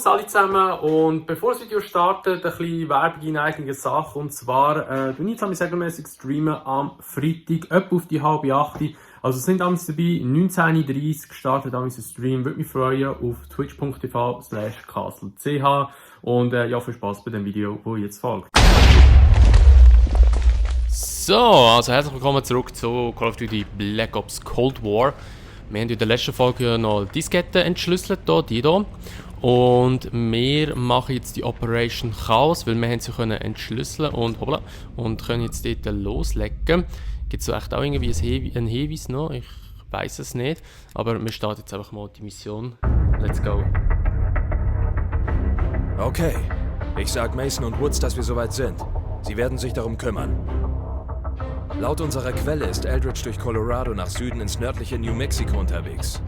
Servus alle zusammen und bevor das Video startet, ein bisschen Werbung in eigener Sache und zwar tue ich jetzt regelmäßig streamen am Freitag, etwa auf die 7:30. Also es sind damals dabei, 19:30 gestartet ein Stream, würde mich freuen auf twitch.tv/castle.ch und ja, viel Spaß bei dem Video, das jetzt folgt. So, also herzlich willkommen zurück zu Call of Duty Black Ops Cold War. Wir haben in der letzten Folge noch Diskette entschlüsselt, die hier. Und wir machen jetzt die Operation Chaos, weil wir haben sie können entschlüsseln und hoppla, und können jetzt dort loslegen. Gibt es echt auch irgendwie einen Hinweis noch? Ich weiß es nicht. Aber wir starten jetzt einfach mal die Mission. Let's go. Okay. Ich sag Mason und Woods, dass wir soweit sind. Sie werden sich darum kümmern. Laut unserer Quelle ist Eldridge durch Colorado nach Süden ins nördliche New Mexico unterwegs.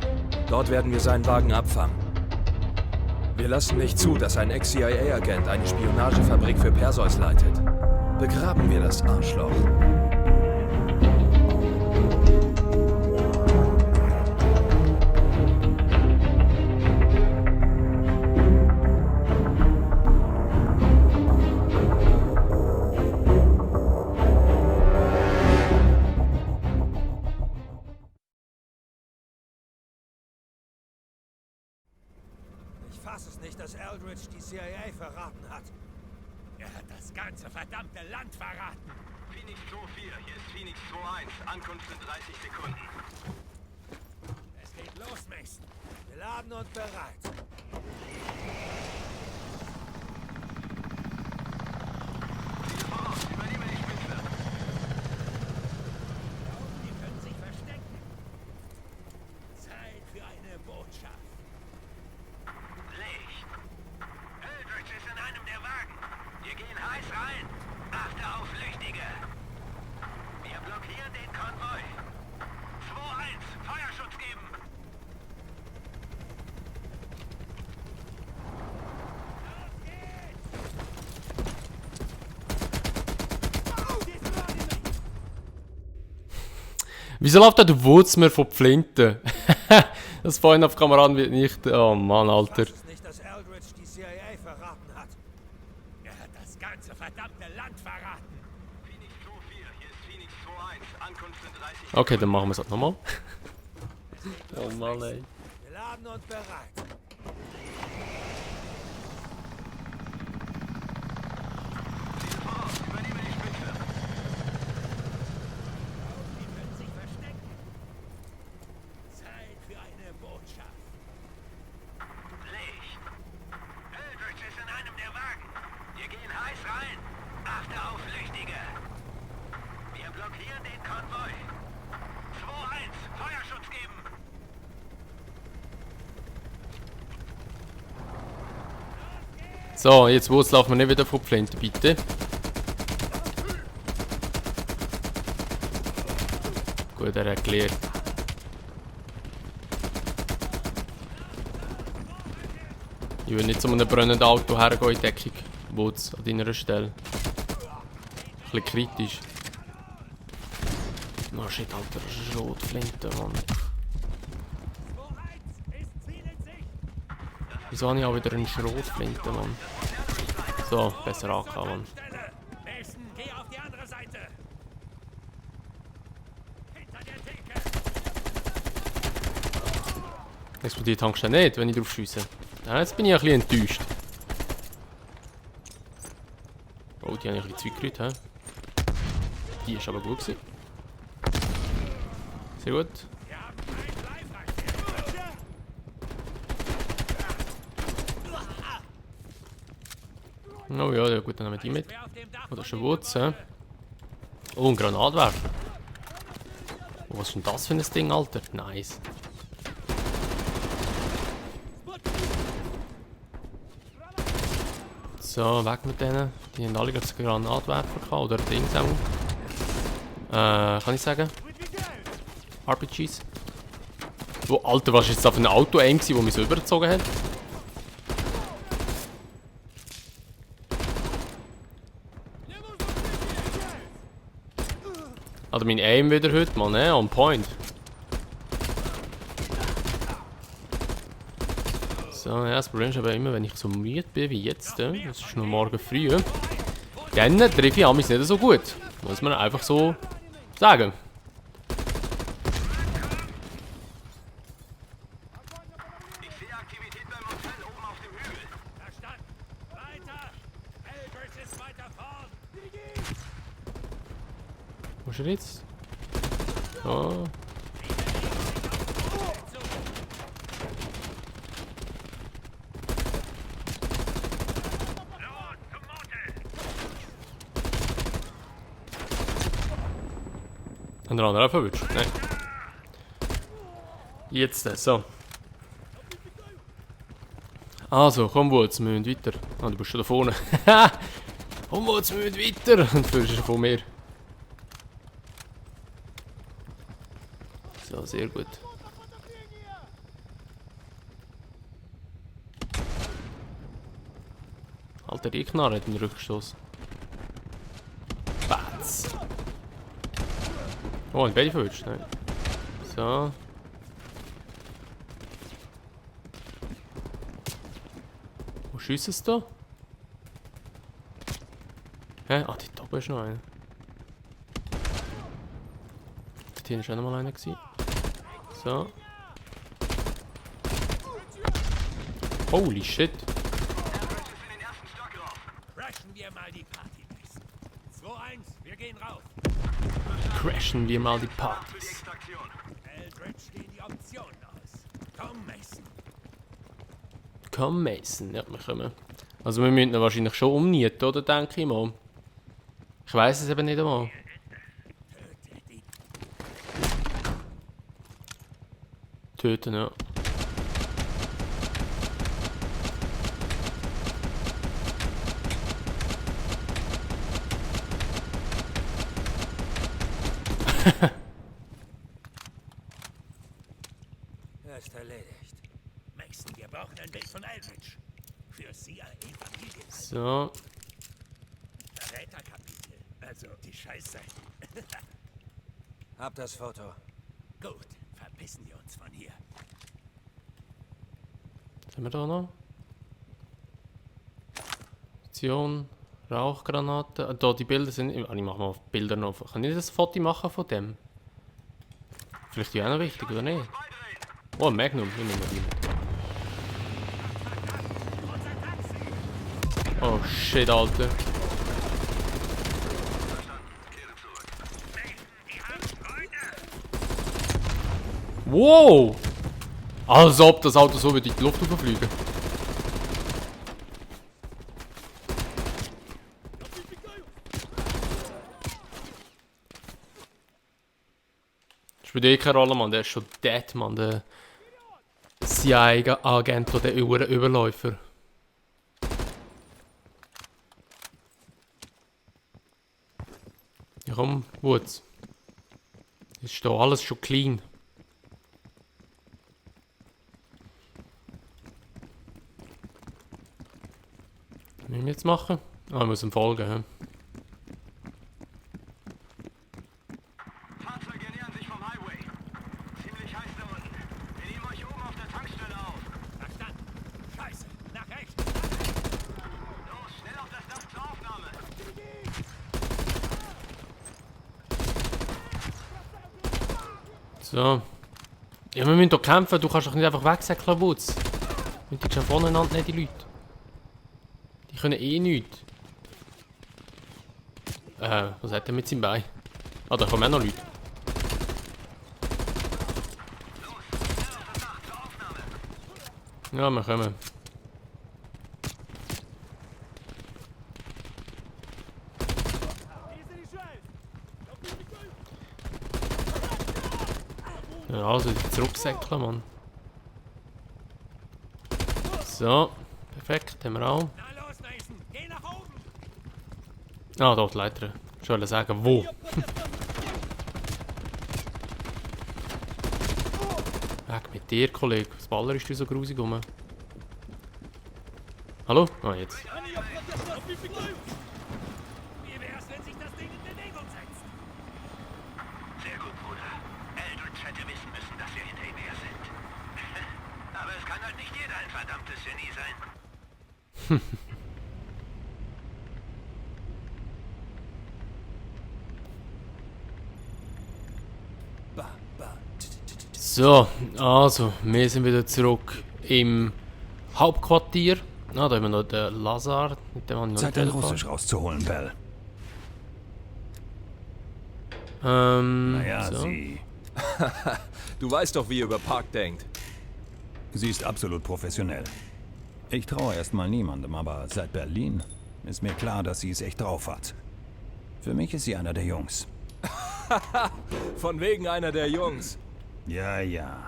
Dort werden wir seinen Wagen abfangen. Wir lassen nicht zu, dass ein Ex-CIA-Agent eine Spionagefabrik für Perseus leitet. Begraben wir das Arschloch. Ich fasse es nicht, dass Eldridge die CIA verraten hat. Er hat das ganze verdammte Land verraten. Phoenix 2-4, hier ist Phoenix 2-1. Ankunft in 30 Sekunden. Es geht los, Mason. Geladen und bereit. Ziele voraus, übernehme die Spitze. Die können sich verstecken. Zeit für eine Botschaft. Licht. Eldridge ist in einem der Wagen. Wir gehen heiß rein. Achte auf Flüchtige. Wir blockieren den Konvoi. 2-1, Feuerschutz geben. Wieso läuft der Woods mir von Flinte? Das vorhin auf Kameraden wird nicht. Oh Mann, Alter. Ich fasse es nicht, dass Eldridge die CIA verraten hat. Er hat das ganze verdammte Land verraten. Phoenix 2-4, hier ist Phoenix 2-1. Ankunft in 30 Sekunden. Okay, dann machen wir es halt nochmal. Oh Mann, ey. Geladen und bereit. Ziele voraus, übernehme die Spitze. Die können sich verstecken. Zeit für eine Botschaft. Licht. Eldridge ist in einem der Wagen. Wir gehen heiß rein. Achte auf Flüchtige. Wir blockieren den Konvoi. 2-1, Feuerschutz geben. So, jetzt Woods laufen wir nicht wieder von Flinte, bitte. Gut, er erklärt. Ich will nicht zu einem brennenden Auto hergehen in Deckung. Woods, an deiner Stelle. Ein bisschen kritisch. Oh shit, Alter, das ist Schrotflinte, Mann. 2-1 ist Ziel in Sicht. Wieso habe ich auch wieder eine Schrotflinte, Mann? So, besser angekommen, Mann. Stelle. Mason, geh auf die andere Seite. Hinter der Theke. Explodiert die Tankstelle nicht, wenn ich drauf schiesse. Ja, jetzt bin ich ein bisschen enttäuscht. Oh, die haben ein bisschen Zeug gerührt, hä? Die ist aber gut gewesen. Sehr gut. Wir haben einen Bleifreichstelle. Oh ja, gut, dann haben wir die mit. Wer auf dem Dach Oh, das ist von ein dem Wutz, hä? Oh, ein Granatwerfer. Oh, was ist denn das für ein Ding, Alter? Nice. So, weg mit denen. Die haben alle gerade einen Granatwerfer gehabt, oder Dings auch. Kann ich sagen? RPGs. Oh, Alter, was ist jetzt da für ein Auto-Aim gewesen, das mich so übergezogen hat? Alter, mein Aim wieder heute, Mann, ne? On point. So, ja, das Problem ist aber immer, wenn ich so müde bin wie jetzt, es ist noch morgen früh, dann treffe ich mich nicht so gut. Muss man einfach so sagen. Ich sehe Aktivität beim Hotel oben auf dem Hügel. Verstanden. Weiter. Eldritch ist weiter vorn. Wo ist er jetzt? So. Haben der andere auch verwünscht? Nein. Jetzt so. Also, komm Wutz, wir müssen weiter. Ah, du bist schon da vorne. Komm Wutz, wir müssen weiter. Und du bist von mir. So, sehr gut. Alter, die Knarre hat den Rückstoß. Batz. Oh, ein beide verwünscht, nein. So. Wo schießt es da? Hä? Ah, die Top ist noch einer. Hier ist auch noch mal einer gewesen. So. Holy shit. Eldritch ist in den ersten Stock rauf. Crashen wir mal die Party. 2-1, wir gehen rauf. Crashen wir mal die Für die Partys. Extraktion. Eldritch stehen die Optionen aus. Komm, Mason. Komm, Mason. Ja, wir kommen. Also wir müssen ihn wahrscheinlich schon umnieten, oder? Denke ich mal. Ich weiß es eben nicht einmal. Töte die. Töten, ja. Er ist erledigt. Mason, wir brauchen ein Bild von Eldritch. Für CIA-Familie. So. Verräterkapitel. Also die Scheißseiten. Hab das Foto. Gut, verpissen wir uns von hier. Was haben wir da noch? Option, Rauchgranate. Da, die Bilder sind. Ich mache mal Bilder noch. Kann ich das Foto machen von dem? Vielleicht die auch noch wichtig, oder nicht? Oh, ein Magnum. Ich nehme die mit. Oh shit, Alter. Wow! Als ob das Auto so wird in die Luft fliegen. Spielt eh keine Rolle, Mann. Der ist schon dead, Mann. Der CIA-Agent oder der Überläufer. Ja komm, Wutz. Ist da alles schon clean. Was müssen wir jetzt machen? Ah, wir müssen folgen. He? Fahrzeuge nähern sich vom Highway. Ziemlich heiß da unten. Wir nehmen euch oben auf der Tankstelle auf. Verstanden. Scheiße. Nach rechts. Los, schnell auf das Dach zur Aufnahme. So. Ja, wir müssen doch kämpfen. Du kannst doch nicht einfach wegsäckeln, Wutz. Wir müssen schon voneinander nicht, die Leute. Die können eh nichts. Was hat er mit seinem Bein? Ah, da kommen auch noch Leute. Ja, wir kommen. Ja, also zurücksäckeln, Mann. So, perfekt, haben wir auch. Na los, Mason. Geh nach oben. Ah, dort die Leiter. Ich wollte sagen, wo? Weg mit dir, Kollege. Was ballerst du so grusig rum? Hallo? Ah, jetzt. Wie wär's, wenn sich das Ding in Bewegung setzt? Sehr gut, Bruder. Eldritch hätte wissen müssen, dass wir hinter ihm her sind. Aber es kann Kann halt nicht jeder ein verdammtes Genie sein. Ba, ba, t, t, t, t. So, also, wir sind wieder zurück im Hauptquartier. Ah, da haben wir noch den Lazar. Mit dem habe ich noch Zeit, nicht dein geredet. Russisch rauszuholen, Bell. Naja, so. Du weißt doch, wie ihr über Park denkt. Sie ist absolut professionell. Ich traue erstmal niemandem, aber seit Berlin ist mir klar, dass sie es echt drauf hat. Für mich ist sie einer der Jungs. Von wegen einer der Jungs. Ja, ja.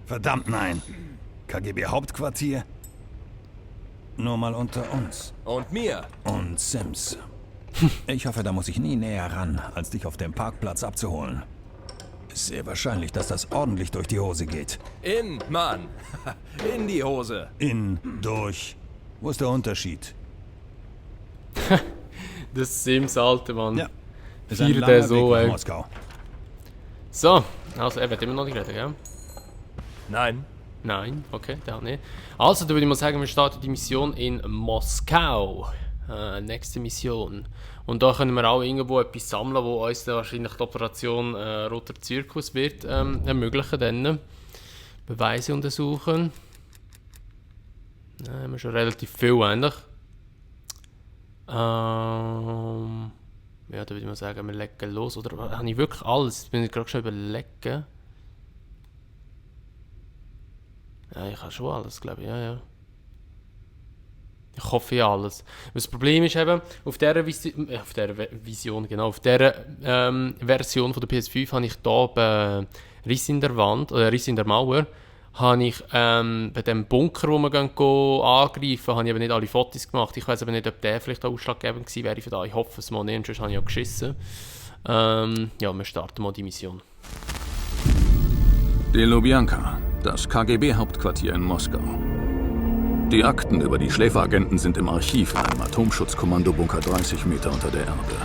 Verdammt nein. KGB-Hauptquartier? Nur mal unter uns. Und mir. Und Sims. Ich hoffe, da muss ich nie näher ran, als dich auf dem Parkplatz abzuholen. Ist sehr wahrscheinlich, dass das ordentlich durch die Hose geht. Mann. In die Hose. Durch. Wo ist der Unterschied? Das Sims, alte Mann. Ja. Ist Feiert ein der langer so, Weg nach ey. Moskau. So, also er wird immer noch nicht reden, gell? Nein. Nein, okay, der hat nicht. Also, da würde ich mal sagen, wir starten die Mission in Moskau. Nächste Mission. Und da können wir auch irgendwo etwas sammeln, wo uns dann wahrscheinlich die Operation Roter Zirkus wird ermöglichen. Dann Beweise untersuchen. Haben wir schon relativ viel eigentlich. Ja, da würde ich mal sagen, wir legen los. Oder habe ich wirklich alles? Bin ich gerade schon überlegen. Ja, ich habe schon alles, glaube ich. Ja. Ich hoffe ja alles. Das Problem ist eben, auf dieser Version von der PS5 habe ich hier bei Riss in der Wand, oder Riss in der Mauer, habe ich bei dem Bunker, wo wir angreifen, habe ich eben nicht alle Fotos gemacht. Ich weiß aber nicht, ob der vielleicht auch ausschlaggebend gewesen wäre für da. Ich hoffe es mal nicht, sonst habe ich ja geschissen. Ja, wir starten mal die Mission. Die Lubjanka, das KGB-Hauptquartier in Moskau. Die Akten über die Schläferagenten sind im Archiv in einem Atomschutzkommando-Bunker 30 Meter unter der Erde.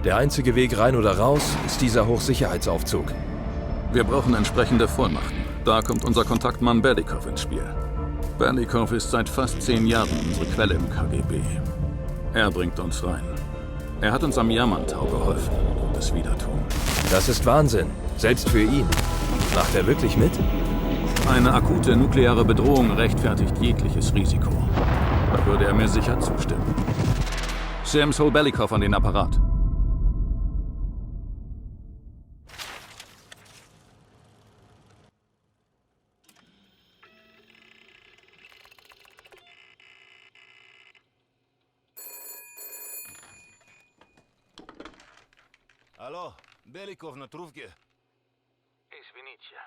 Der einzige Weg rein oder raus ist dieser Hochsicherheitsaufzug. Wir brauchen entsprechende Vollmachten. Da kommt unser Kontaktmann Belikov ins Spiel. Belikov ist seit fast 10 Jahren unsere Quelle im KGB. Er bringt uns rein. Er hat uns am Jamantau geholfen und wird es wieder tun. Das ist Wahnsinn. Selbst für ihn. Macht er wirklich mit? Eine akute nukleare Bedrohung rechtfertigt jegliches Risiko. Da würde er mir sicher zustimmen. Sims, hol Belikov an den Apparat. Алло, Беликов на трубке. Извините,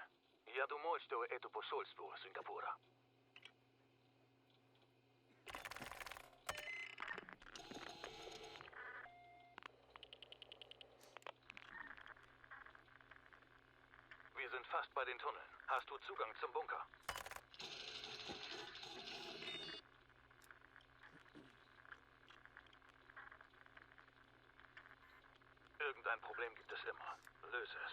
я думал, что это посольство Сингапура. Wir sind fast bei den Tunneln. Hast du Zugang zum Bunker? Irgendein Problem gibt es immer. Löse es.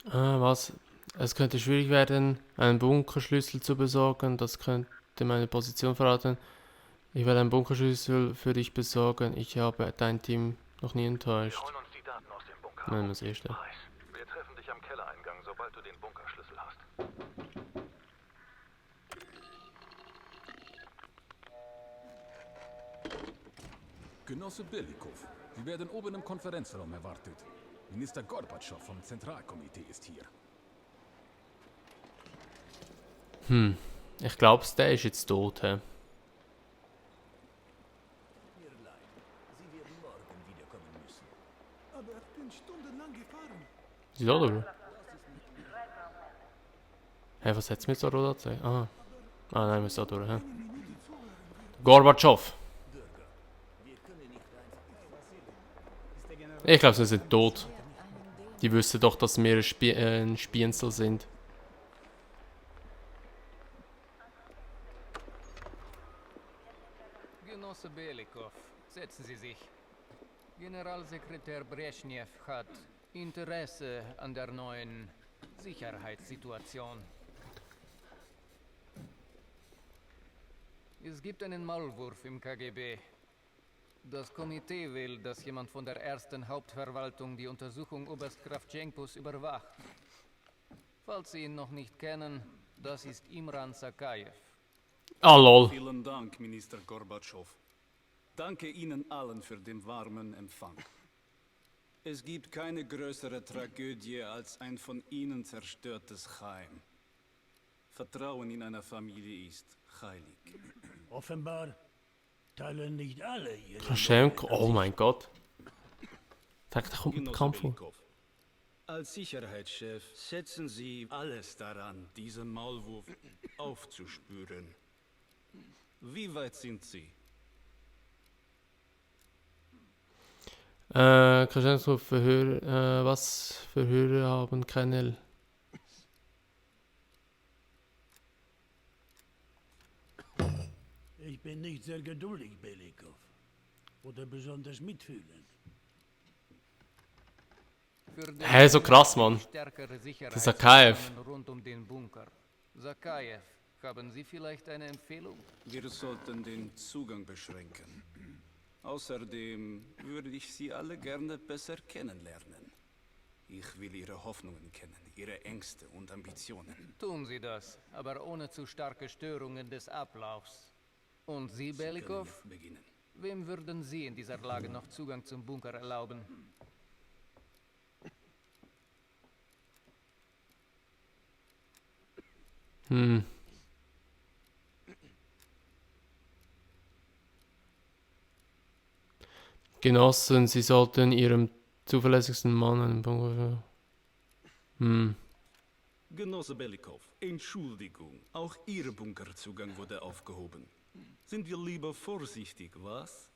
Was? Es könnte schwierig werden, einen Bunkerschlüssel zu besorgen. Das könnte meine Position verraten. Ich werde einen Bunkerschlüssel für dich besorgen. Ich habe dein Team noch nie enttäuscht. Wir holen uns die Daten aus dem Bunker. Nein, das erste. Preis. Wir treffen dich am Kellereingang, sobald du den Bunkerschlüssel hast. Genosse Belikov, Sie werden oben im Konferenzraum erwartet. Minister Gorbatschow vom Zentralkomitee ist hier. Ich glaube, der ist jetzt tot. He? Aber ich bin stundenlang gefahren. Ist da oder? Hey, was hat es mit so da gesagt? Ah, nein, wir sind da durch. He? Gorbatschow. Ich glaube, sie sind tot. Die wissen doch, dass wir ein Spienzel sind. Genosse Belikov, setzen Sie sich. Generalsekretär Brezhnev hat Interesse an der neuen Sicherheitssituation. Es gibt einen Maulwurf im KGB. Das Komitee will, dass jemand von der ersten Hauptverwaltung die Untersuchung Oberst Kravchenkus überwacht. Falls Sie ihn noch nicht kennen, das ist Imran Sakayev. Ah, lol. Vielen Dank, Minister Gorbatschow. Danke Ihnen allen für den warmen Empfang. Es gibt keine größere Tragödie als ein von Ihnen zerstörtes Heim. Vertrauen in einer Familie ist heilig. Offenbar teilen nicht alle ihre... Kraschenko, oh mein Gott. Sagt, da kommt ein Genosse Kampf. Belikov, als Sicherheitschef setzen Sie alles daran, diesen Maulwurf aufzuspüren. Wie weit sind Sie? Kraschenko, was Verhöre haben keine... Ich bin nicht sehr geduldig, Belikov. Oder besonders mitfühlend. Hä, so krass, Mann. Der Sakayev. Rund um den Bunker. Sakayev, haben Sie vielleicht eine Empfehlung? Wir sollten den Zugang beschränken. Außerdem würde ich Sie alle gerne besser kennenlernen. Ich will Ihre Hoffnungen kennen, Ihre Ängste und Ambitionen. Tun Sie das, aber ohne zu starke Störungen des Ablaufs. Und Sie, Belikov? Können wir beginnen? Wem würden Sie in dieser Lage noch Zugang zum Bunker erlauben? Genossen, Sie sollten Ihrem zuverlässigsten Mann einen Bunker... Genosse Belikov, Entschuldigung, auch Ihr Bunkerzugang wurde aufgehoben. Sind wir lieber vorsichtig, was?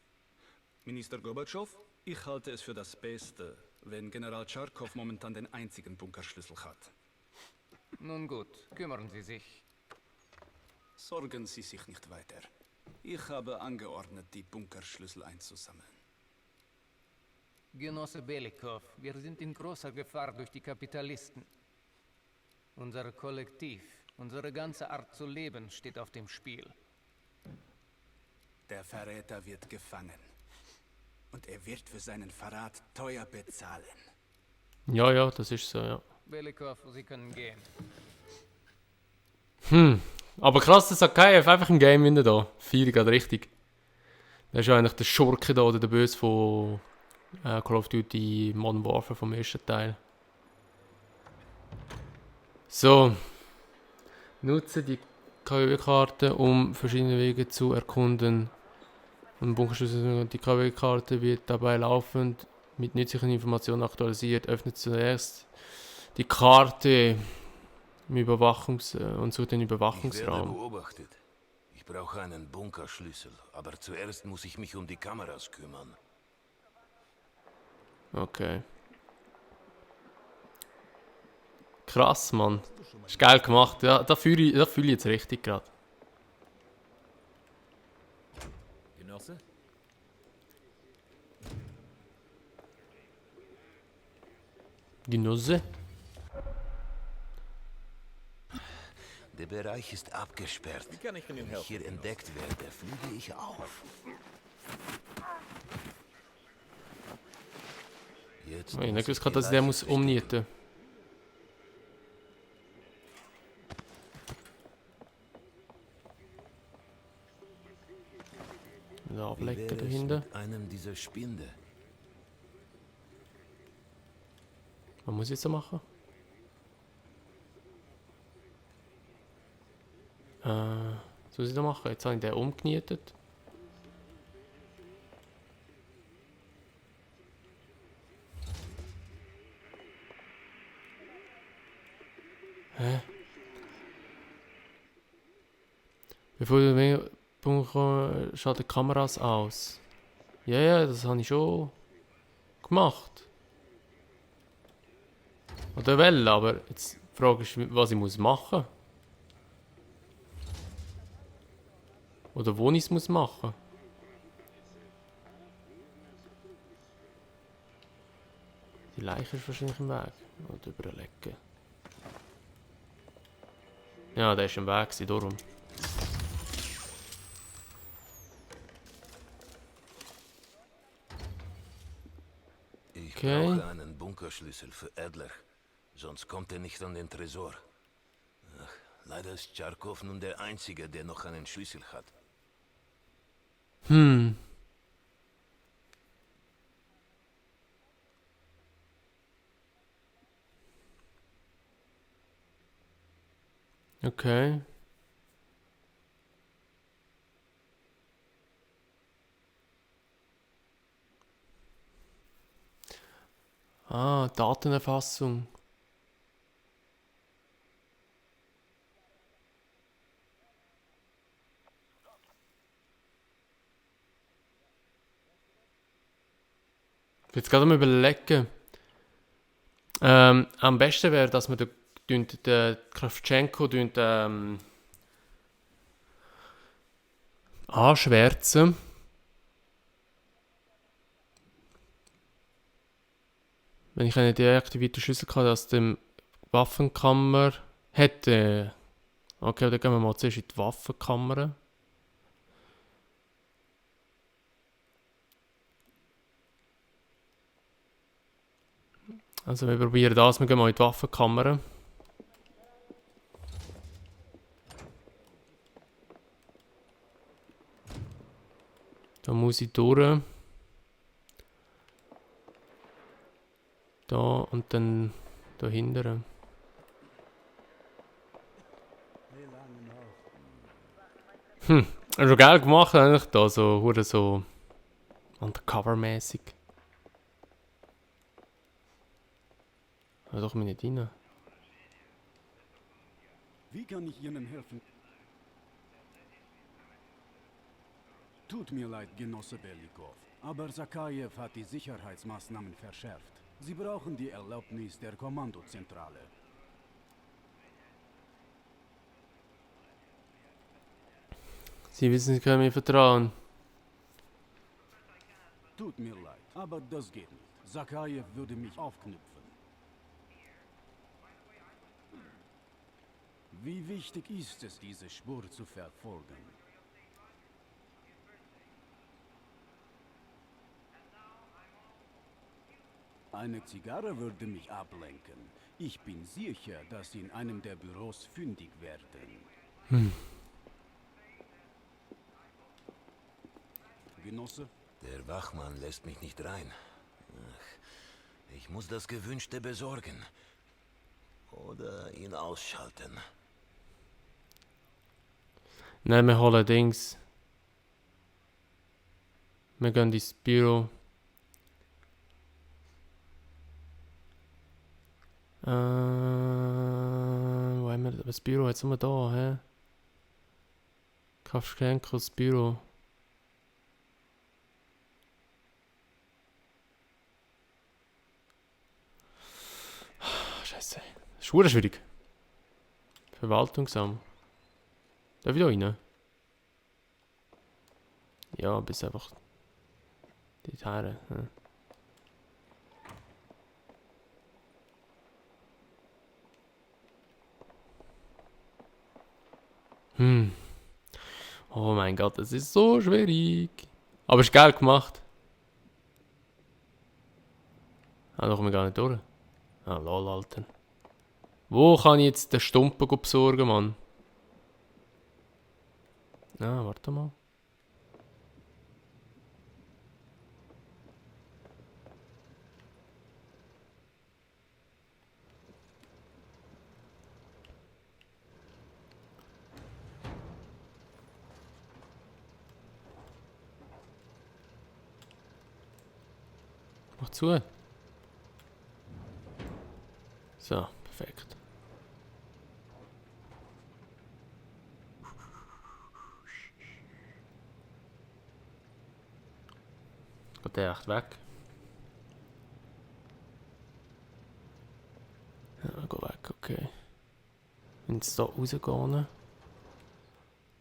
Minister Gorbatschow, ich halte es für das Beste, wenn General Charkov momentan den einzigen Bunkerschlüssel hat. Nun gut, kümmern Sie sich. Sorgen Sie sich nicht weiter. Ich habe angeordnet, die Bunkerschlüssel einzusammeln. Genosse Belikov, wir sind in großer Gefahr durch die Kapitalisten. Unser Kollektiv, unsere ganze Art zu leben steht auf dem Spiel. Der Verräter wird gefangen. Und er wird für seinen Verrat teuer bezahlen. Ja, ja, das ist so, ja. Belikov, Sie können gehen. Aber krass, der Sakayev einfach ein Game winner da. Feier gerade richtig. Der ist ja eigentlich der Schurke da, oder der Böse von Call of Duty Modern Warfare vom ersten Teil. So. Nutze die KW-Karte, um verschiedene Wege zu erkunden. Und Bunkerschlüssel, die KW-Karte wird dabei laufend mit nützlichen Informationen aktualisiert. Öffnet zuerst die Karte im und sucht den Ich werde Überwachungsraum. beobachtet. Ich brauche einen Bunkerschlüssel, aber zuerst muss ich mich um die Kameras kümmern. Okay. Krass, Mann. Ist geil gemacht. Ja, da fühle ich jetzt richtig gerade. Genosse? Genosse? Der Bereich ist abgesperrt. Wie kann ich Ihnen Wenn ich helfen? hier entdeckt werde, fliege ich auf. Jetzt Ich habe muss nicht gewusst, die dass ich den Leiche muss umnieten. Da Wie ablecken wäre es dahinter. mit einem dieser Spinde? Was muss ich jetzt so machen? Was muss ich da machen? Jetzt habe ich den umgenietet. Hä? Bevor du mehr Bunker schaltet Kameras aus. Ja, ja, das habe ich schon gemacht. Oder will, aber jetzt die Frage ist, was ich muss machen. Oder wo ich es muss machen. Die Leiche ist wahrscheinlich im Weg. Und überlegen. Ja, der ist im Weg, darum. Ich Okay. brauche einen Bunkerschlüssel für Adler. Sonst kommt er nicht an den Tresor. Ach, leider ist Charkov nun der Einzige, der noch einen Schlüssel hat. Hm. Okay. Ah, Datenerfassung. Ich bin jetzt gerade am Überlegen. Am besten wäre, dass wir den Kravtschenko anschwärzen. Wenn ich eine deaktivierte Schlüsselkarte aus dem Waffenkammer hätte. Okay, dann gehen wir mal zuerst in die Waffenkammer. Also wir probieren das, wir gehen mal in die Waffenkammer. Da muss ich durch. Da und dann da hinten. Also geil gemacht eigentlich da, so hure so undercover-mäßig. Aber doch nicht rein. Wie kann ich Ihnen helfen? Tut mir leid, Genosse Belikov, aber Sakajew hat die Sicherheitsmaßnahmen verschärft. Sie brauchen die Erlaubnis der Kommandozentrale. Sie wissen, Sie können mir vertrauen. Tut mir leid, aber das geht nicht. Sakajew würde mich aufknüpfen. Wie wichtig ist es, diese Spur zu verfolgen? Eine Zigarre würde mich ablenken. Ich bin sicher, dass Sie in einem der Büros fündig werden. Genosse? Der Wachmann lässt mich nicht rein. Ach, ich muss das Gewünschte besorgen. Oder ihn ausschalten. Nein, wir holen Dings. Wir gehen ins Büro. Wo haben wir das Büro? Jetzt sind wir da, hä? Kravtschenkos Büro. Scheiße. Das ist verdammt schwierig. Verwaltungsamt. Darf ich da rein? Ja, bis einfach dort her. Ja. Oh mein Gott, das ist so schwierig. Aber es ist geil gemacht. Ah, da kommen wir gar nicht durch. Ah, lol, Alter. Wo kann ich jetzt den Stumpen besorgen, Mann? Ah, warte mal. Mach zu. So, perfekt. Geht der echt weg? Ja, geht weg, okay. Wenn ich jetzt hier rausgehe,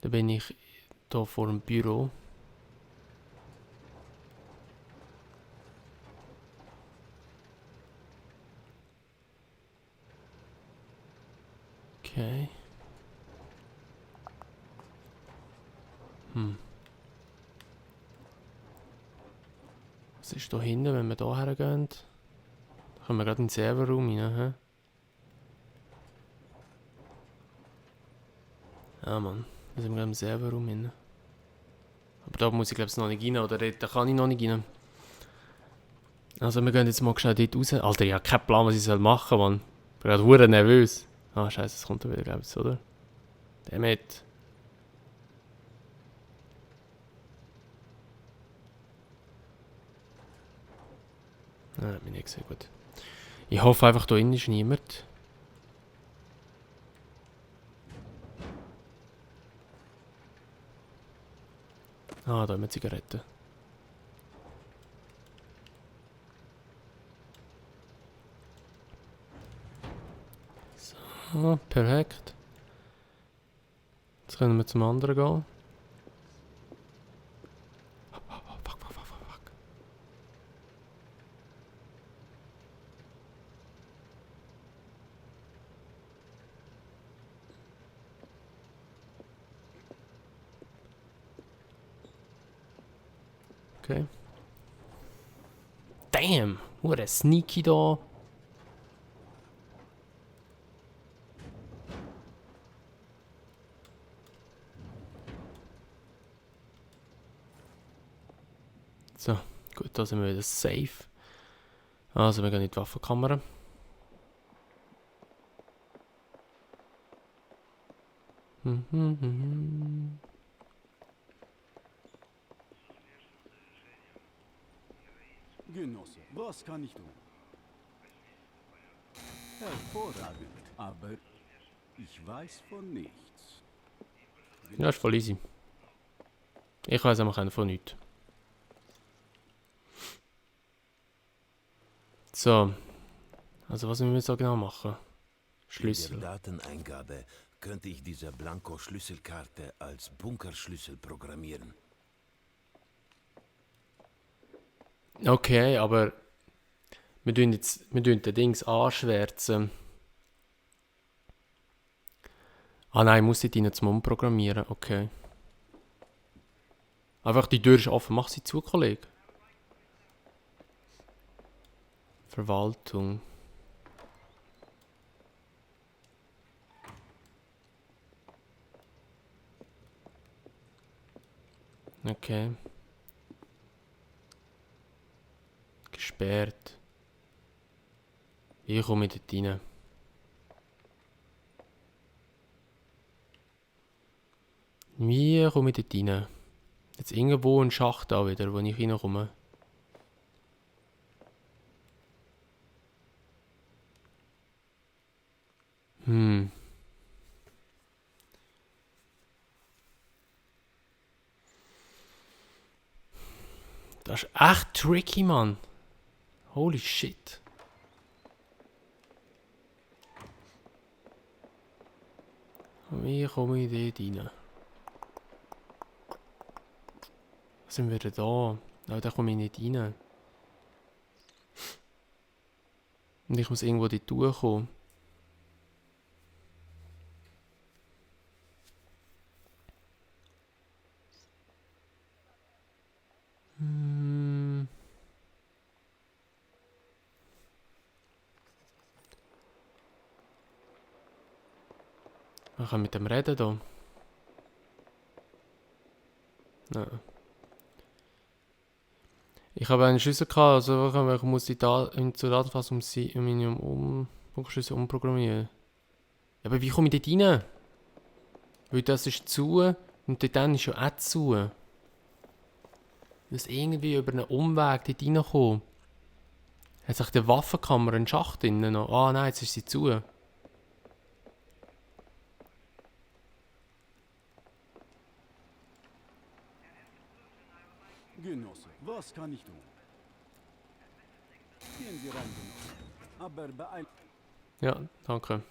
dann bin ich hier vor dem Büro. Okay. Was ist da hinten, wenn wir da hergehen? Da kommen wir gerade in den Serverraum rein, hä? Ah Mann, da sind wir gerade im Serverraum rein. Aber da muss ich glaube ich noch nicht rein, oder da kann ich noch nicht rein. Also wir gehen jetzt mal schnell dort raus. Alter, ich habe keinen Plan, was ich machen soll, Mann. Ich bin gerade verdammt nervös. Ah, scheiße, es kommt da wieder, glaube ich, oder? Damit. Nein, hat mich nicht gesehen, gut. Ich hoffe einfach, da innen ist niemand. Ah, da haben wir Zigaretten. So, perfekt. Jetzt können wir zum anderen gehen. Fuck. Okay. Damn! What a sneaky da. So, gut, da sind wir wieder safe. Also, wir gehen in die Waffenkamera. Genosse, was kann ich tun? Hervorragend, aber ich weiß von nichts. Ja, ist voll easy. Ich weiß einfach von nichts. So. Also was müssen wir so genau machen? Schlüssel. In der Dateneingabe könnte ich diese Blanko-Schlüsselkarte als Bunkerschlüssel programmieren. Okay, aber wir tun den Dings anschwärzen. Ah nein, ich muss die rein zum Umprogrammieren. Okay. Einfach die Tür ist offen. Mach sie zu, Kollege. Verwaltung. Okay. Gesperrt. Ich komme dort rein. Wie komme ich dort rein? Jetzt irgendwo ein Schacht da wieder, wo ich reinkomme. Das ist echt tricky, Mann. Holy shit. Wie komme ich dort rein? Was sind wir denn da? Nein, da komme ich nicht rein. Und ich muss irgendwo dort durchkommen. Man kann mit dem reden hier. Nein. Ich habe einen Schlüssel gehabt, also ich muss die zur Datenfassung Bunkerschlüssel umprogrammieren. Ja, aber wie komme ich dort rein? Weil das ist zu und dort ist ja auch zu. Ich muss irgendwie über einen Umweg dort reinkommen. Hat sich die Waffenkammer einen Schacht drinnen noch? Ah nein, jetzt ist sie zu. Genosse, was kann ich tun? Gehen Sie rein, Genosse. Aber beeilen. Ja, danke.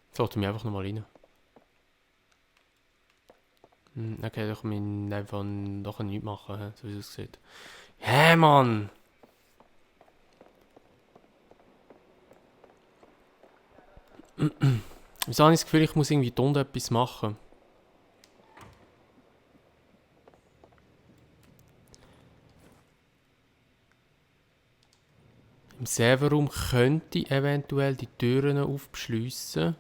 Jetzt lässt mich einfach nochmal rein. Okay, da kann ich einfach noch nichts machen, so wie es aussieht. Hä, Mann! Wieso habe ich das Gefühl, ich muss irgendwie da unten etwas machen? Im Serverraum könnte ich eventuell die Türen aufschliessen.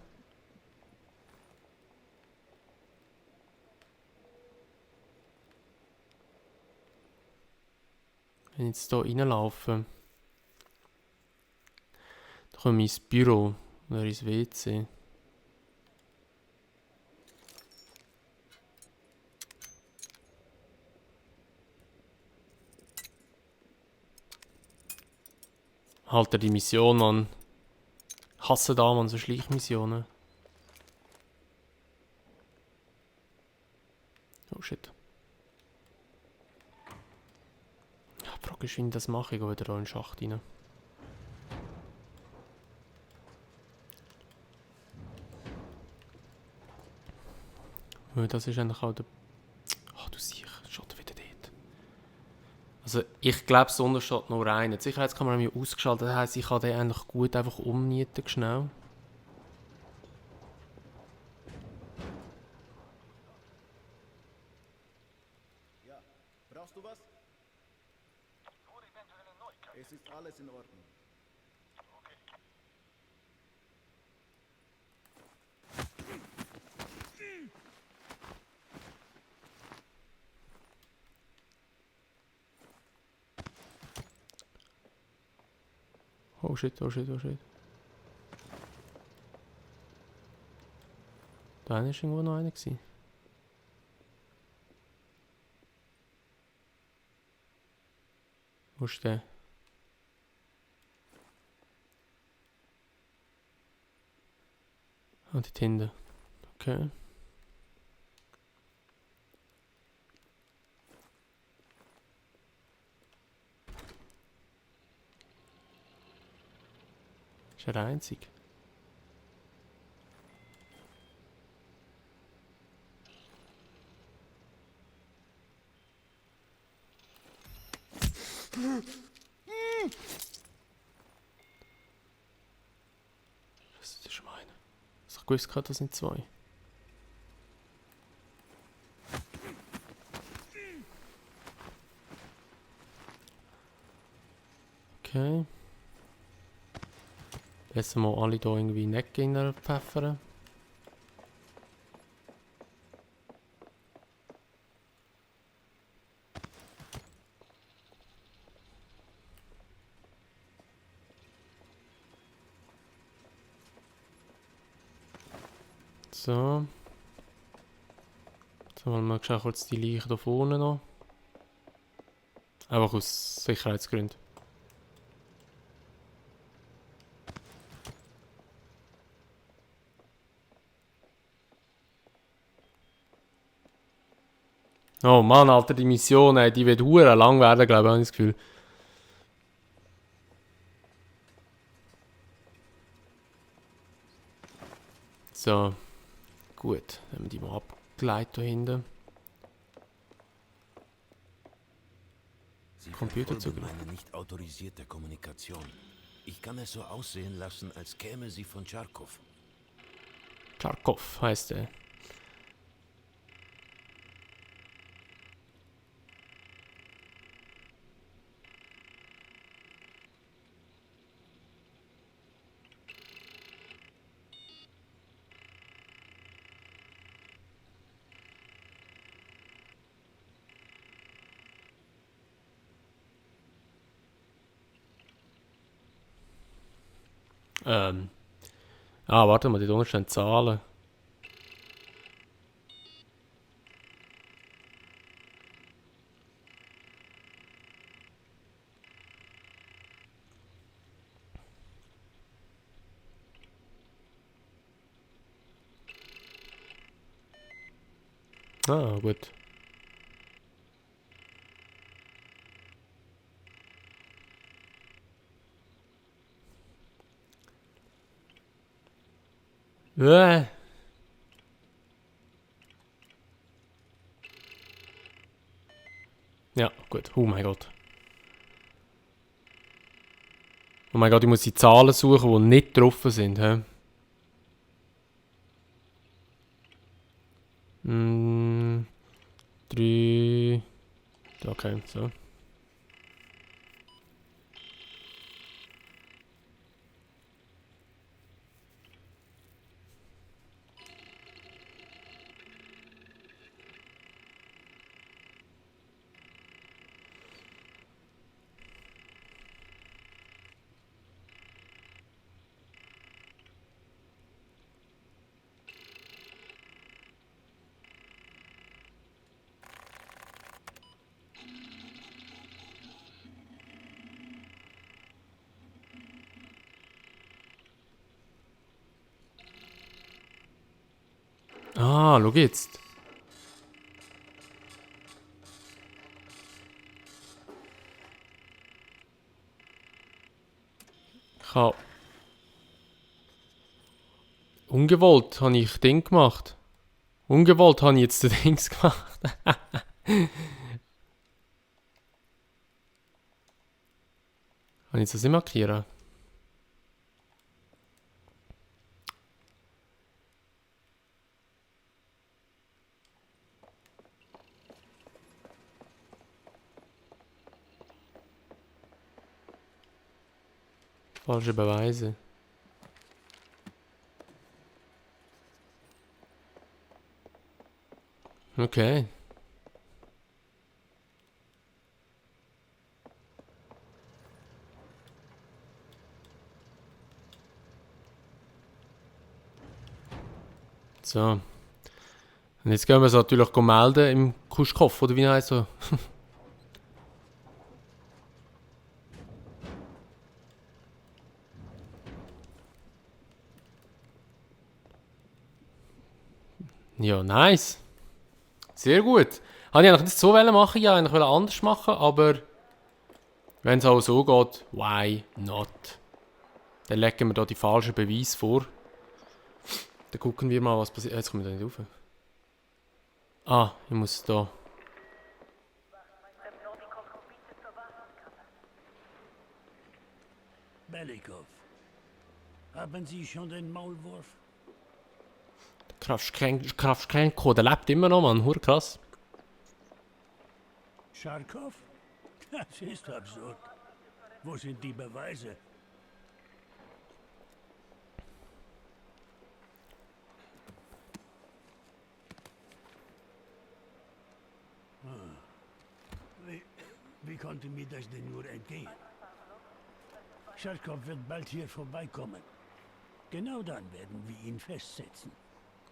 Wenn ich jetzt hier reinlaufe, dann komme ich ins Büro oder ins WC. Halte die Mission an. Hasse da man so Schleichmissionen. Oh shit. Ja, die Frage ist, wie ich das mache. Ich gehe wieder da in den Schacht rein. Weil das ist eigentlich auch der... Ach du sicher, steht wieder dort. Also ich glaube, Sonne steht noch rein. Die Sicherheitskamera haben wir ausgeschaltet. Das heisst, ich kann den eigentlich gut einfach umnieten, schnell. Ja, brauchst du was? Es ist alles in Ordnung. Oh shit, oh shit, oh shit. Da war irgendwo noch einer. Wo ist der? Ah, die Tinte. Okay. Ist er der Einzige? Das ist schon einer. Ich wusste gerade, das sind zwei. Okay. Besser mal alle hier irgendwie in die Ecke pfeffern. So. Jetzt wollen wir mal kurz die Leiche da vorne noch. Einfach aus Sicherheitsgründen. Oh Mann, Alter, die Mission, ey, die wird hure lang werden, glaube ich, habe ich das Gefühl. So. Gut, dann haben wir die mal abgeleitet hier hinten. Computerzugriff. Eine nicht autorisierte Kommunikation. Ich kann es so aussehen lassen, als käme sie von Charkov. Charkov heißt er. Warte mal, die unten stehen Zahlen. Ah, gut. Ja, gut. Oh mein Gott. Oh mein Gott, ich muss die Zahlen suchen, die nicht drauf sind. He? 3... Okay, so. Ah, schau jetzt. Ich habe... Ungewollt habe ich Ding gemacht. Ungewollt habe ich jetzt den Dings gemacht. Habe ich jetzt das nicht markieren? Falsche Beweise. Okay. So. Und jetzt gehen wir es natürlich melden im Kuschkopf, oder wie heißt so? Ja, nice. Sehr gut. Habe ich eigentlich nicht so machen, ja, eigentlich anders machen, aber wenn es auch so geht, why not? Dann legen wir da die falschen Beweise vor. Dann gucken wir mal, was passiert. Jetzt kommen wir da nicht rauf. Ah, ich muss da. Belikov, haben Sie schon den Maulwurf? Kravchenko, der lebt immer noch, Mann. Hure krass. Scharkow? Das ist absurd. Wo sind die Beweise? Wie konnte mir das denn nur entgehen? Scharkow wird bald hier vorbeikommen. Genau dann werden wir ihn festsetzen.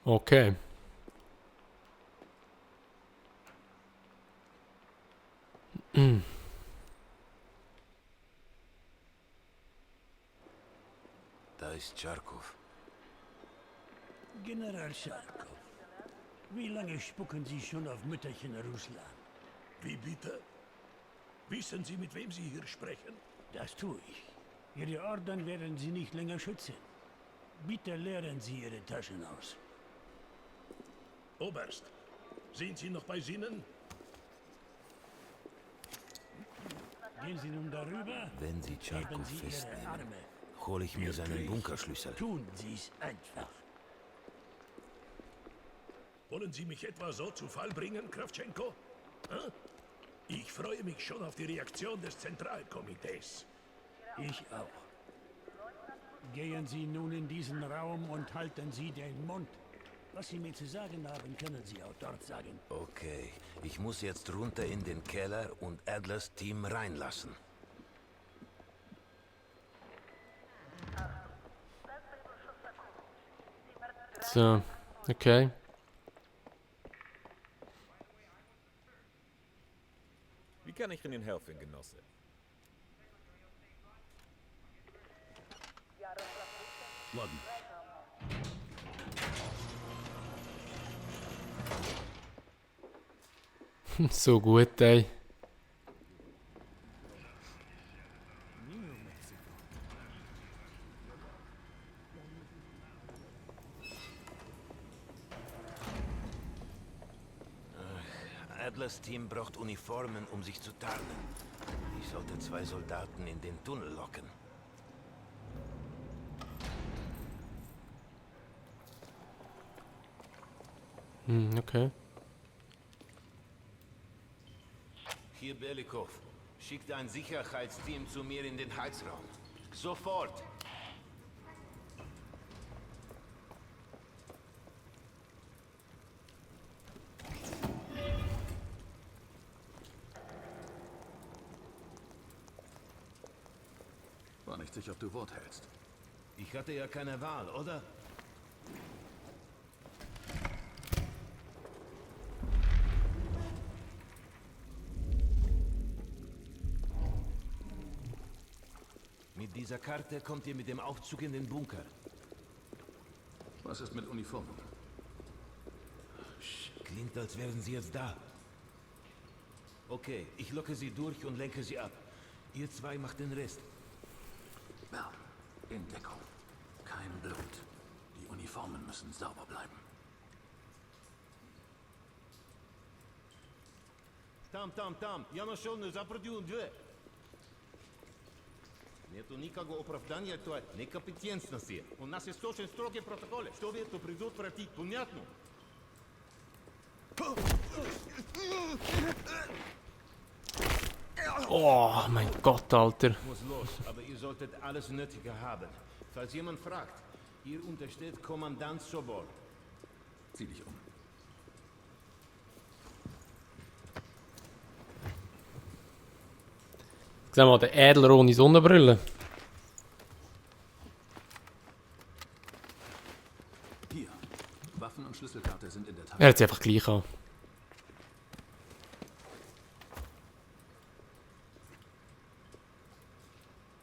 Okay. Da ist Charkov. General Scharkow, wie lange spucken Sie schon auf Mütterchen Russland? Wie bitte? Wissen Sie, mit wem Sie hier sprechen? Das tue ich. Ihre Orden werden Sie nicht länger schützen. Bitte leeren Sie Ihre Taschen aus. Oberst, sind Sie noch bei Sinnen? Gehen Sie nun darüber. Wenn Sie Charkov Sie Ihre festnehmen, Arme. hole ich mir seinen Wirklich? Bunkerschlüssel. Tun Sie es einfach. Wollen Sie mich etwa so zu Fall bringen, Kravchenko? Hä? Ich freue mich schon auf die Reaktion des Zentralkomitees. Ich auch. Gehen Sie nun in diesen Raum und halten Sie den Mund. Was Sie mir zu sagen haben, können Sie auch dort sagen. Okay, ich muss jetzt runter in den Keller und Adlers Team reinlassen. So, okay. Wie kann ich Ihnen helfen, Genosse? Morgen. So gut, ey. Adlers Team braucht Uniformen, um sich zu tarnen. Ich sollte 2 Soldaten in den Tunnel locken. Okay. Hier Belikov. Schickt ein Sicherheitsteam zu mir in den Heizraum. Sofort! War nicht sicher, ob du Wort hältst. Ich hatte ja keine Wahl, oder? Mit dieser Karte kommt ihr mit dem Aufzug in den Bunker. Was ist mit Uniformen? Klingt, als wären sie jetzt da. Okay, ich locke sie durch und lenke sie ab. Ihr zwei macht den Rest. Bell, in Deckung. Kein Blut. Die Uniformen müssen sauber bleiben. Там, я нашел незапротив две. Нету никакого оправдания, тварь. Некомпетентности. У нас есть очень строгие протоколы. Что вы это предотвратить, понятно? Oh, mein Gott, Alter. Muss los, aber ihr solltet alles Nötige haben. Falls jemand fragt, ihr untersteht Kommandant Sobol. Zieh dich um. Sehen wir mal, der Ädler ohne Sonnenbrille. Hier. Waffen und Schlüsselkarte sind in der Tasche. Er hat sie einfach gleich an.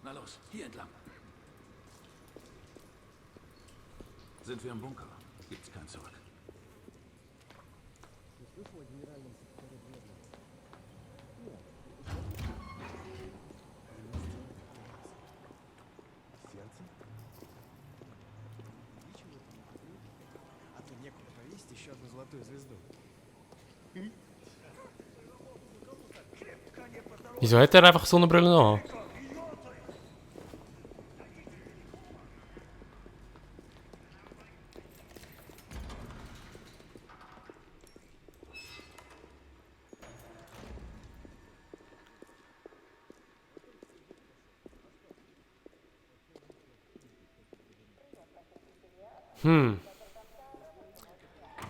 Na los, hier entlang. Sind wir im Bunker? Gibt's kein Zurück. Еще одну золотую звезду. Wieso hat er einfach Sonnenbrille an?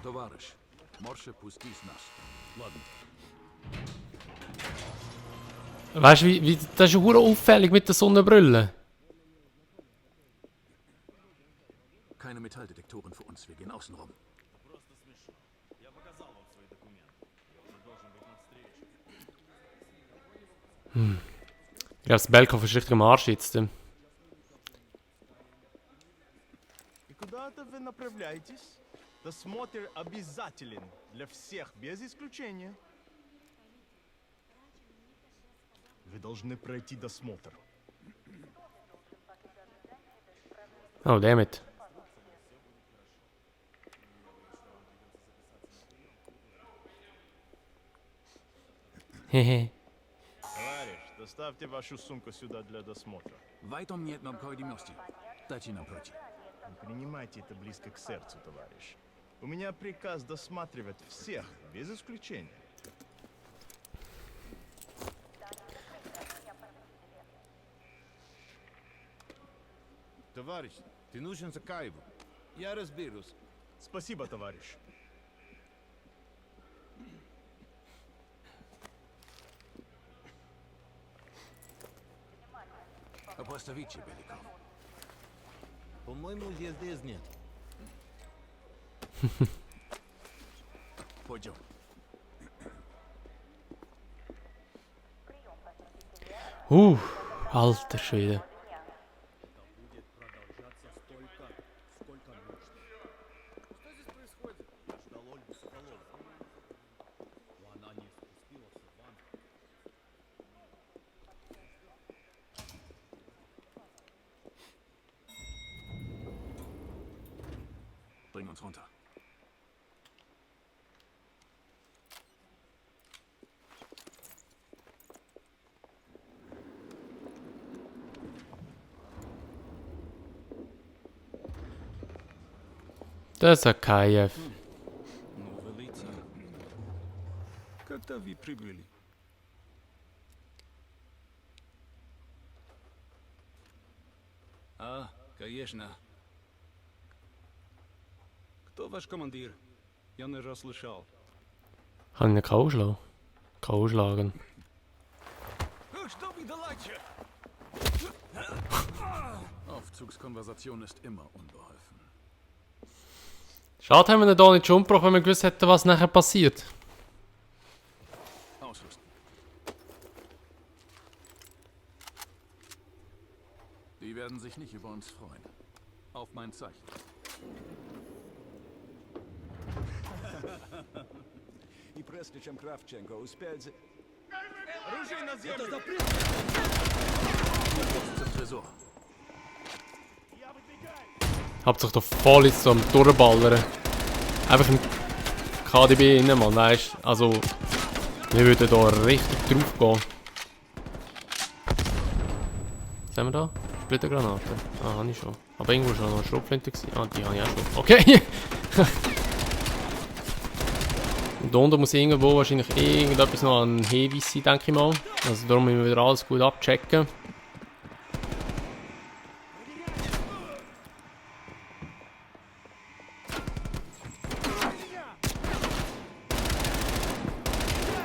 Товарищ, Morsche pustis nas. Ладно. Weißt du, das ist ja hure auffällig mit der Sonnenbrille. Keine Metalldetektoren für uns, wir gehen außen rum. Ich glaube, das Belkov ist richtig am Arsch jetzt. И куда это вы направляетесь? Досмотр обязателен для всех, без исключения. Вы должны пройти досмотр. Oh, dammit. Hehe. Товарищ, доставьте вашу сумку сюда для досмотра. Weiter нет необходимости. Дайте нам пройти. Не принимайте это близко к сердцу, товарищ. У меня приказ досматривать всех, без исключения. Товарищ, ты нужен Закаеву. Я разберусь. Спасибо, товарищ. Поставите, Беликов. По-моему, здесь нет. Пойдем. Alter Schwede. Bring uns runter. Das ist Akayev. Как-то вы прибыли. А, конечно. Кто ваш командир? Я не расслышал. Kann ich K.O. schlagen? K.O. schlagen. Aufzugskonversation ist immer unbeholfen. Schade, haben wir ihn da nicht schon umgebracht, wenn wir gewusst hätten, was nachher passiert. Ausrüsten. Die werden sich nicht über uns freuen. Auf mein Zeichen. И прежде чем Кравченко успел... Оружие на землю! Zum Tresor. Habt sich da voll jetzt so am Durchballern. Einfach im KDB innen, Mann, weißt du? Also, wir würden da richtig drauf gehen. Was haben wir da? Splittergranate. Ah, habe ich schon. Aber irgendwo schon noch eine Schrotflinte gewesen. Ah, die habe ich auch schon. Okay! Und da unten muss irgendwo wahrscheinlich irgendetwas noch an Hevis sein, denke ich mal. Also darum müssen wir wieder alles gut abchecken.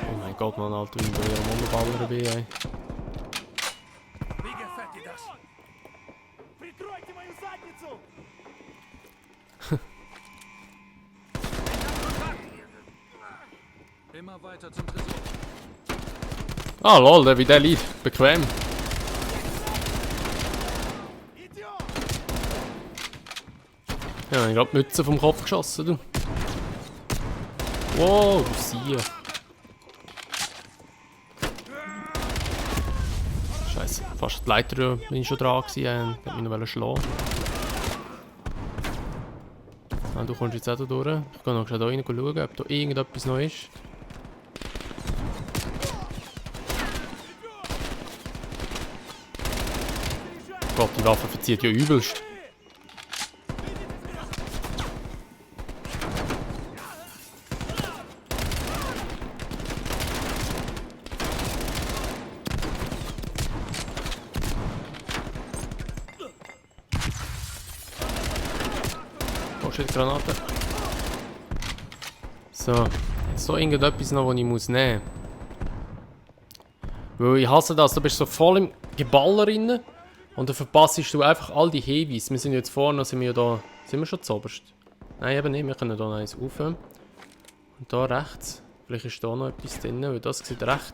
Oh mein Gott, Mann, Alter, wie ich wieder am Unterballer bin, ey. Wie gefällt dir das? Прикройте мою задницу! Immer weiter zum Tresor. Ah, lol, wie der liegt. Bequem. Ja, ich habe gerade die Mütze vom Kopf geschossen, du. Wow, du Siehe. Scheiße, fast die Leiter bin ich schon dran gewesen, ich wollte mich noch schlagen. Ah, du kommst jetzt auch da durch. Ich gehe noch schnell da rein schauen, ob da irgendetwas noch ist. Gott, die Waffe verzieht ja übelst. Oh shit, Granate. So, jetzt so irgendetwas noch, was ich muss nehmen muss. Weil ich hasse das, du bist so voll im Geballer drin. Und dann verpasst du einfach all die Heavies. Wir sind jetzt vorne, sind wir da. Sind wir schon zuoberst? Nein, eben nicht. Wir können da noch eins aufhören. Und da rechts. Vielleicht ist da noch etwas drin, weil das sieht recht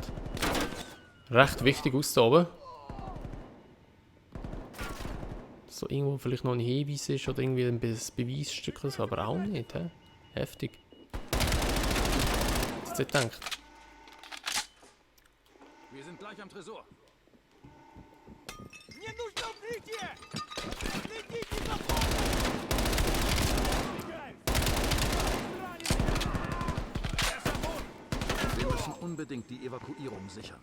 wichtig aus da oben. So irgendwo vielleicht noch ein Hinweis ist oder irgendwie ein Beweisstück oder so, aber auch nicht, hä? Heftig. Was ihr denkt? Wir sind gleich am Tresor. Wir müssen unbedingt die Evakuierung sichern.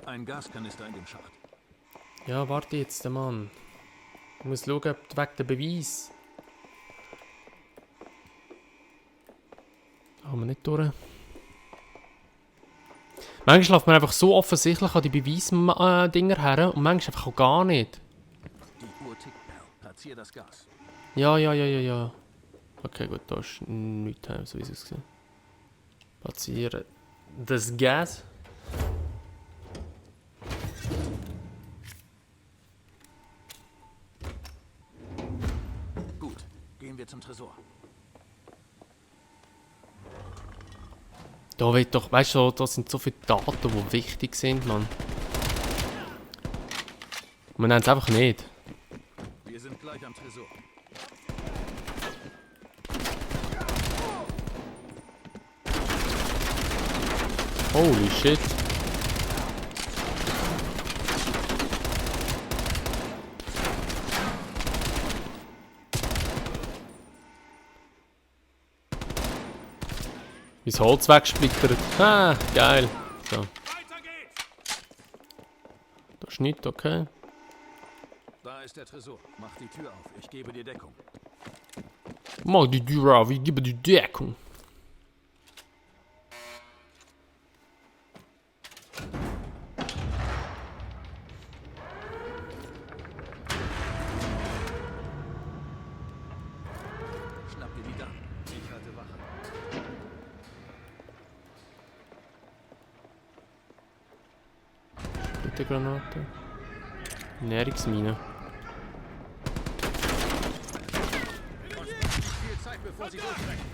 Ein Gaskanister in dem Schacht. Ja, warte jetzt, Mann. Ich muss schauen, ob wegen der Beweis. Da haben wir nicht durch. Manchmal läuft man einfach so offensichtlich an die Beweisdinger her und manchmal einfach auch gar nicht. Die Uhr tickt, Bell. Platzier das Gas. Ja. Okay, gut, da ist nichts, so wie es aussieht. Platzieren das Gas. Gut, gehen wir zum Tresor. Da wird doch, weißt du, da sind so viele Daten, die wichtig sind, Mann. Wir nennen es einfach nicht. Wir sind gleich am Tresor. Holy shit. Mein Holz wegsplittert. Ah, geil. So. Da ist nichts, okay. Da ist der Tresor. Mach die Tür auf. Ich gebe dir Deckung. Mach die Tür auf, ich gebe dir Deckung. Splittergranate. Nährungsmine. Viel Zeit, bevor sie durchbrechen.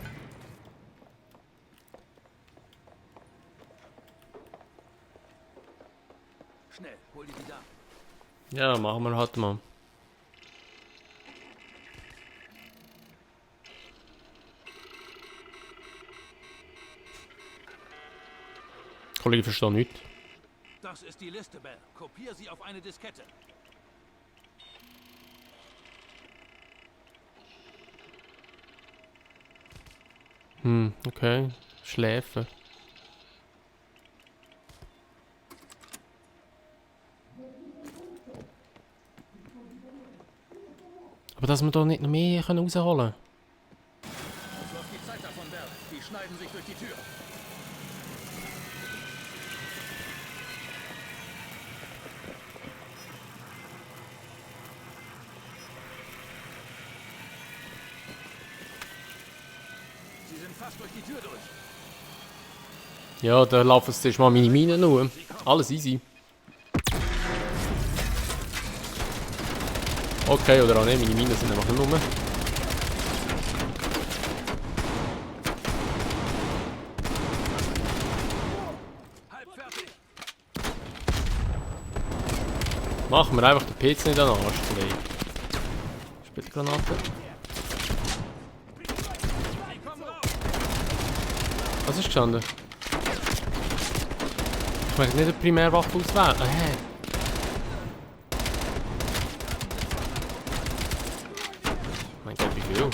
Schnell, hol die wieder. Ja, machen wir halt mal. Kollege, ich verstehe nichts. Das ist die Liste, Bell. Kopier sie auf eine Diskette. Okay. Schläfe. Aber dass wir da nicht noch mehr rausholen können. Es läuft die Zeit davon, Bell. Die schneiden sich durch die Tür. Sie sind fast durch die Tür durch. Ja, da laufen jetzt erst mal meine Minen nur. Alles easy. Okay, oder auch nicht, meine Minen sind einfach nicht rum. Machen wir einfach den PC nicht an den Arsch zu legen. Splittergranate. Was ist gestanden? Ich möchte nicht eine Primärwaffe auswählen. Mein Gott, wie viel?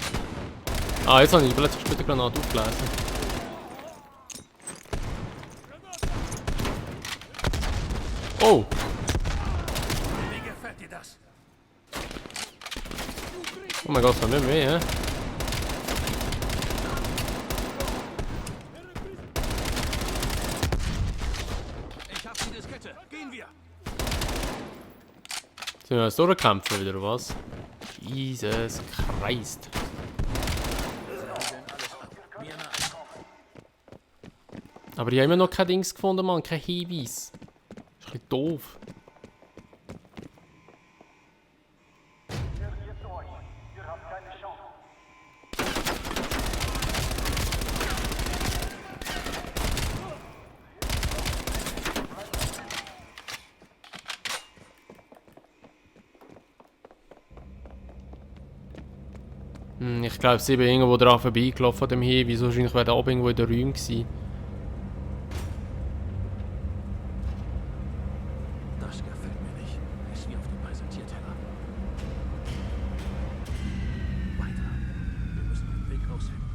Ah, jetzt habe ich plötzlich Splittergranate aufgelesen. Oh! Wie gefällt dir das? Oh mein Gott, das nicht mehr, hä? Ich hab die Diskette. Gehen wir. Sind wir jetzt durchgekämpft wieder, oder was? Jesus Christ. Aber ich habe immer noch kein Dings gefunden, Mann. Kein Hinweis. Das ist ein bisschen doof. Ich glaube, sie bin irgendwo dran vorbeigelaufen an dem Hinweis. Wahrscheinlich wäre da oben irgendwo in den Räumen gewesen. Das gefällt mir nicht. Ist wie auf dem Präsentierteller. Weiter. Wir müssen einen Weg rausfinden.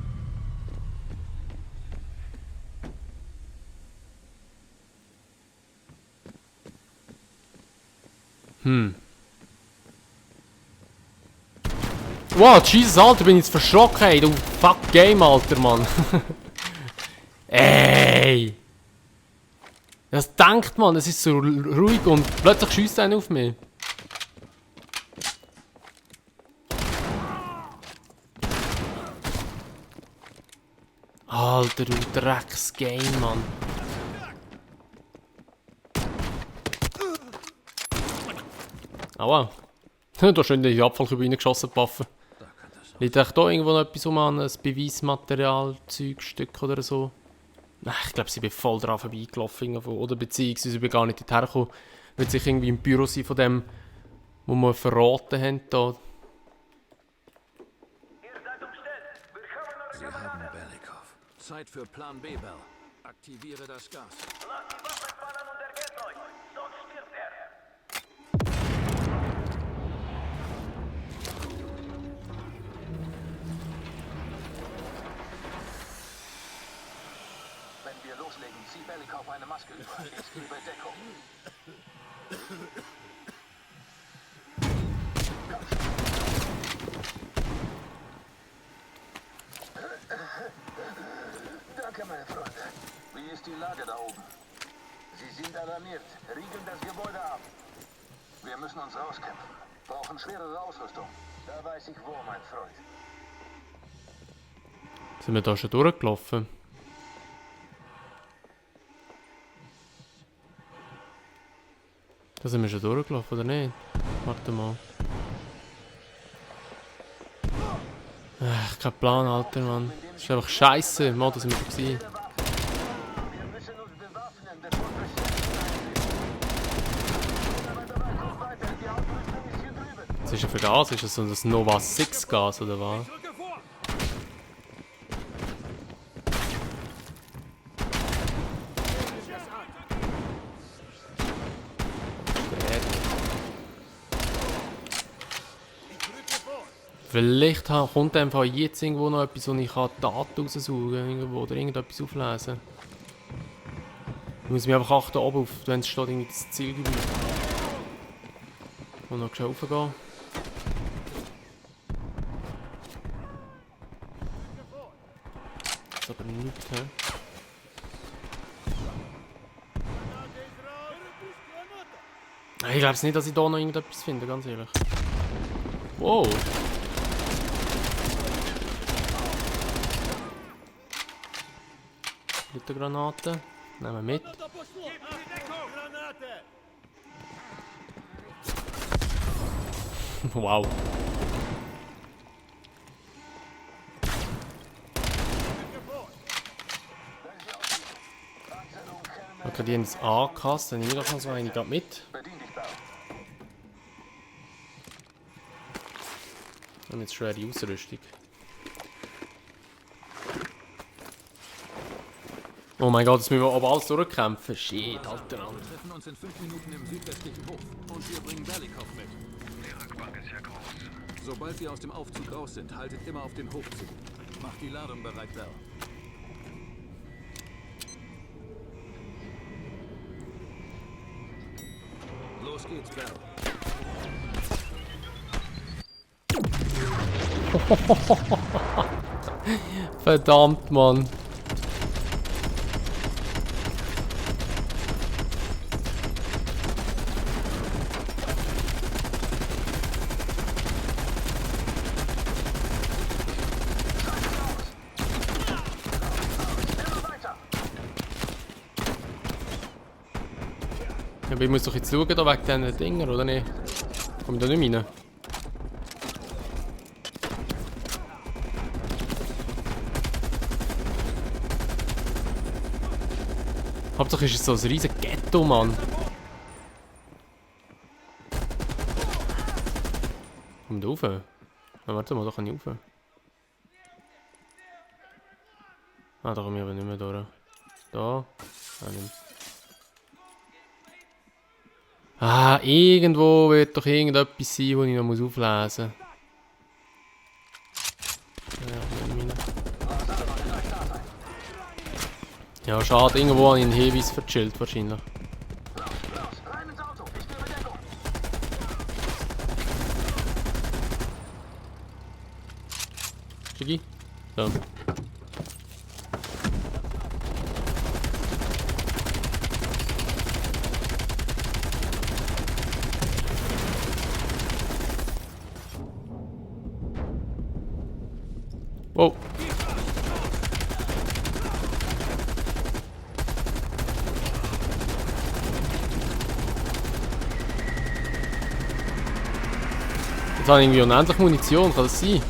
Wow, Jesus, Alter, bin ich jetzt verschrocken, ey. Du fuck Game, Alter, Mann. Ey! Was denkt man? Es ist so ruhig und plötzlich schießt einer auf mich. Alter, du Drecks-Game, Mann. Aua. Da ist schon in die Abfallkübel reingeschossen, die Waffe. Liegt echt da irgendwo noch etwas um an, ein Beweismaterial, Zeugstück oder so? Nein, ich glaube, sie bin voll dran vorbeigelaufen. Oder beziehungsweise ich bin gar nicht dorthin gekommen. Wird sicher irgendwie im Büro sein von dem, wo wir verraten haben. Da. Sie haben Belikov. Zeit für Plan B, Bell. Aktiviere das Gas. Wenn wir loslegen, zieh Belikov eine Maske über. Ich gebe Deckung. Danke, meine Freunde. Wie ist die Lage da oben? Sie sind alarmiert. Riegeln das Gebäude ab. Wir müssen uns rauskämpfen. Brauchen schwerere Ausrüstung. Da weiß ich wo, mein Freund. Sind wir da schon durchgelaufen? Da sind wir schon durchgelaufen, oder nicht? Warte mal. Kein Plan, Alter, Mann. Das ist einfach scheiße. Mal, da sind wir gewesen. Was ist das für Gas? Ist das so das Nova 6 Gas oder was? Vielleicht kommt einfach jetzt irgendwo noch etwas, wo ich Daten raussaugen kann oder irgendetwas auflesen. Ich muss mich einfach achten, oben auf, wenn es steht, irgendwie das Zielgebiet. Und noch schnell raufgehen. Das ist aber nichts, hä? Ich glaube nicht, dass ich da noch irgendetwas finde, ganz ehrlich. Wow! Granate. Nehmen wir mit. Wow. Okay, die haben es angekasst, dann nehme ich doch noch so eine gerade mit. Und jetzt schwere Ausrüstung. Oh mein Gott, jetzt müssen wir aber alles durchkämpfen. Shit, Alter. Wir treffen uns in 5 Minuten im südwestlichen Hof. Und wir bringen Belikov mit. Die Rückbank ist ja groß. Sobald wir aus dem Aufzug raus sind, haltet immer auf den Hof zu. Macht die Ladung bereit, Bell. Los geht's, Bell. Verdammt, Mann. Aber ich muss doch jetzt schauen, da wegen diesen Dinger, oder nicht? Komm ich da nicht rein? Hauptsache ist es so ein riesen Ghetto, Mann. Komm da rauf? Ah, warte mal, da kann ich rauf. Ah, da komme ich aber nicht mehr durch. Da. Ah, nicht. Ah, irgendwo wird doch irgendetwas sein, wo ich noch auflesen muss. Ja, schade, irgendwo habe ich einen Hinweis verchillt wahrscheinlich. Schicki? So. Wow. Jetzt habe ich irgendwie unendlich Munition, kann das sein?